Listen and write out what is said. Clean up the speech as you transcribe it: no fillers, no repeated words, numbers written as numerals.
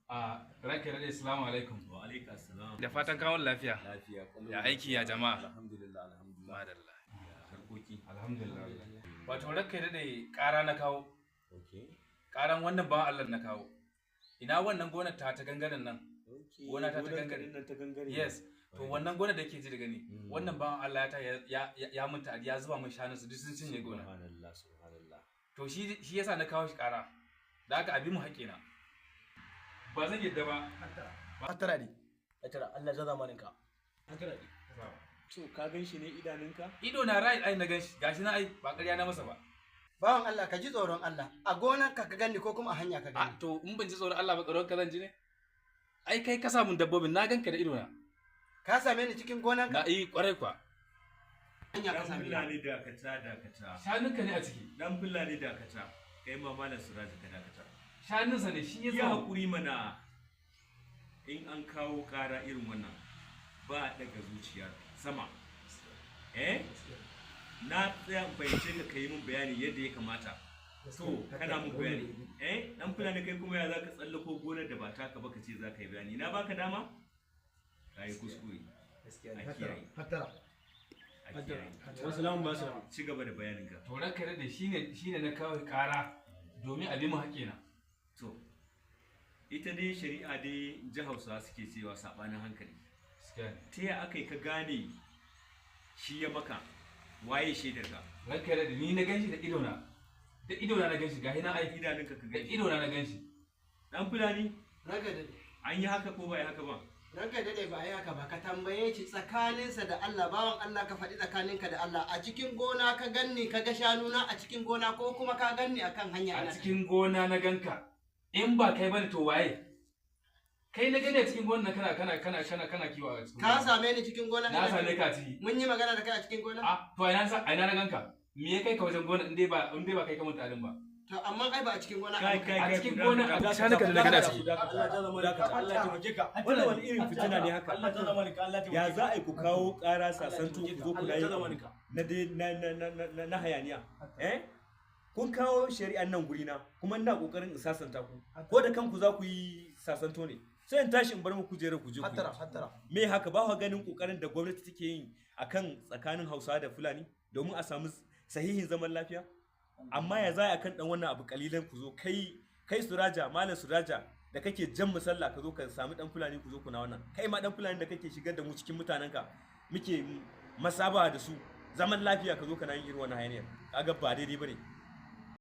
A ranka daɗe, assalamu alaikum. Wa alaika assalam. Da fatan kawon lafiya. Lafiya kalau. Ya aiki, ya jama'a? Alhamdulillah, alhamdulillah. Madalla. Ya harkoki? Alhamdulillah. Wato ranka daɗe, ƙara na kawo. Okay. Ƙaran wannan bawan Allah na kawo. Ina wannan gonar ta gangaren nan. Okay. Gona ta Gonar gangare. ka dinnan ta gangare. Yes. To wannan gonar da yake ji da gani, wannan bawan Allah ya ta ya mun ta'adi, ya zuba mun shanun su duk sun cinye gona. Subhanallah, subhanallah. To shi yasa na kawo shi ƙara. Da haka a bi mu haƙƙina. Ba zan yadda ba. Hattara ne. Hattara, Allah ya zamanin ka. Hattara ne. To ka gan shi ne idanunka? Ido na right eye na ganshi, gashi na ai ba ƙarya na masa ba. Bawan Allah, ka ji tsoron Allah. A gonar ka ka gani ko kuma a hanya ka A gani? to in ban ji tsoron Allah ba, tsoron ka zan ji ne? Ai kai ka sa mun dabbobin, na ganka da ido na. Ka same ni cikin gonar Na ka? yi kwarai kwa. Hanya ka Dan same ni. Fulani, dakata, dakata. Shanunka ne a ciki. Dan Fulani, dakata. Kai ma Malam Suraji, ka dakata. Shanunsa ne shi ya Yi sa. hakuri mana, in an kawo ƙara irin wannan ba a daga zuciya sama. Eh? Na tsaya in fahimce ka, ka yi min bayani yadda ya kamata. To, kana mun bayani. Eh, dan Fulani, kai kuma ya za ka tsallako gonar da ba taka ba ka ce za ka yi bayani? Na baka dama? Ka yi kuskure. A kiyaye. Hattara. A kiyaye. Wassalamu ba salam. Ci gaba da bayaninka. To ranka daɗe, shine na kawo ƙara domin a bi mu haƙƙina. To, ita dai shari'a dai, in ji Hausawa suke cewa saɓanin hankali. Gaskiya ne. Ta ya aka yi ka gane shi ya maka? Waye shaidar ka? Ranka daɗe, ni na ganshi da ido na. Da ido na na ganshi, gashi na ai. Idanunka ka Da gani? ido na na ganshi. Dan Fulani, Ranka daɗe. an yi haka ko ba yi haka ba? Ranka daɗe, ba yi haka ba. Ka tambaye shi tsakaninsa da Allah. Bawan Allah, ka faɗi tsakaninka da Allah. A cikin gona ka ganni, ka ga shanuna a cikin gona, ko kuma ka ganni akan hanya A ina? cikin gona na ganka. In ba kai bane to waye? Kai na gani a cikin gonan, kana kiwo a cikin Ka gona. same ni cikin gona? Na same ka a ciki. Mun yi magana da kai a cikin gona? A to a ina na ganka? Me ya kai ka wajen gona in dai ba kai ka mun ta'adin ba? To amma ai ba a cikin gona Kai aka kai A kai cikin ku gona dakata. a shanunka da na gani a ciki. Allah ya zamanin ka. Allah ya taimake ka. Wannan wani irin fitina ne haka? Allah ya zamanin ka. Allah ya taimake Ya ka. za a yi ku kawo ƙara sasanto, ku zo kuna Allah ya yin zamanin ka. na dai na hayaniya? Eh? Kun kawo shari'an nan gurina kuma ina kokarin in sasanta ku. Ko da kanku za ku yi sasanto ne? Sai in tashi in bar muku kujerar ku je ku yi. Hattara, hattara. Me haka? Ba ku ganin kokarin da gwamnati take yin akan tsakanin Hausawa da Fulani domin a samu sahihin zaman lafiya? Amma ya za a kan dan wannan abu kalilan ku zo, kai Suraja, Malam Suraja da kake jan musalla, ka zo ka sami dan Fulani ku zo kuna wannan? Kai ma dan Fulani da kake shigar da mu cikin mutanenka muke masaba da su zaman lafiya, ka zo kana yin irin wannan hayaniyar, kaga ba daidai bane.